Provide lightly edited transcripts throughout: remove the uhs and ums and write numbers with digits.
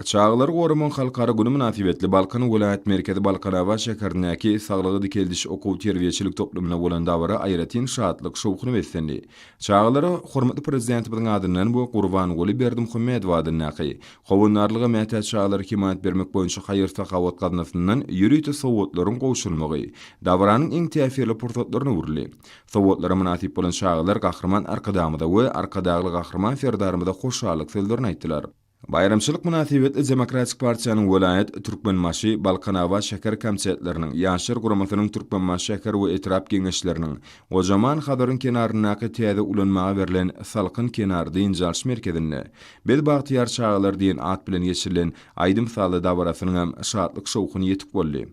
Çagalary goramagyň halkara güni mynasybetli Balkan welaýat merkezi Balkanabat şäherindäki Saglygy dikeldiş okuw-terbiýeçilik toplumynda bolan dabara aýratyn şatlyk-şowhuna beslendi. Çagalara hormatly Prezidentimiziň adyndan we Gurbanguly Berdimuhamedow adyndaky Howandarlyga mätäç çagalara hemaýat bermek boýunça haýyr-sahawat gaznasyndan ýörite sowgatlaryň gowşurylmagy dabaranyň iň täsirli pursatlaryna öwrüldi. Sowgatlara mynasyp bolan çagalar Gahryman Arkadagymyza we Arkadagly Gahryman Serdarymyza hoşallyk sözlerini aýtdylar. Baýramçylyk mynasybetli Demokratik partiýanyň welaýat, Türkmenbaşy, Balkanabat şäher komitetleriniň, Ýaşlar guramasynyň Türkmenbaşy şäher we etrap Geňeşleriniň, gojaman Hazaryň kenaryndaky täze ulanmaga berlen Salkyn kenar dynç alyş merkezinde Biz bagtyýar çagalar diýen at bilen geçirilen aýdym-sazly dabarasynyňam şatlyk-şowhuny ýetik boldy.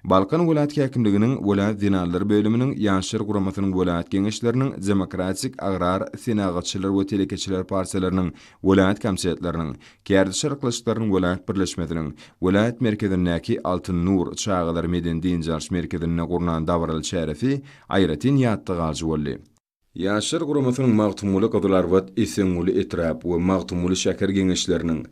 Balkan welaýat häkimliginiň welaýat zenanlar bölüminiň, Ýaşlar guramasynyň welaýat Geňeşleriniň, Demokratik, Agrar, Senagatçylar we telekeçiler partiýalarynyň welaýat komitetleriniň, Kärdeşler arkalaşyklarynyň welaýat birleşmesiniň welaýat merkezindäki Altyn nur çagalar medeni-dynç alyş merkezinde gurnan dabaraly çäresi aýratyn ýatda galyjy boldy. Ýaşlar guramasynyň Magtymguly Gyzylarbat, Esenguly etrap we Magtymguly şäher Geňeşleriniň,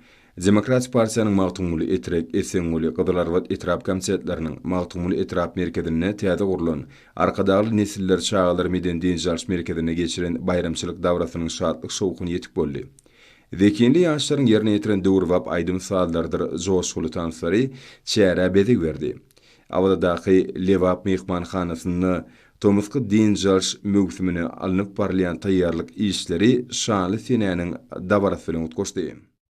Demokratik partiýanyň Magtymguly etrek, Esenguly, Gyzylarbat etrap komitetleriniň Magtymguly etrap merkezinde täze gurlan Arkadagly nesiller çagalar medeni-dynç alyş merkezinde geçiren baýramçylyk dabarasynyň şatlyk-şowhuny ýetik boldy. Zehinli ýaşlaryň ýerine ýetiren döwrebap aýdym-sazlarydyr joşguly tanslary çärä bezeg berdi. Awazadaky Lebap myhmanhanasynda tomusky dynç alyş möwsümine alnyp barylýan taýýarlyk işleri şanly senäniň dabarasy bilen utgaşdy.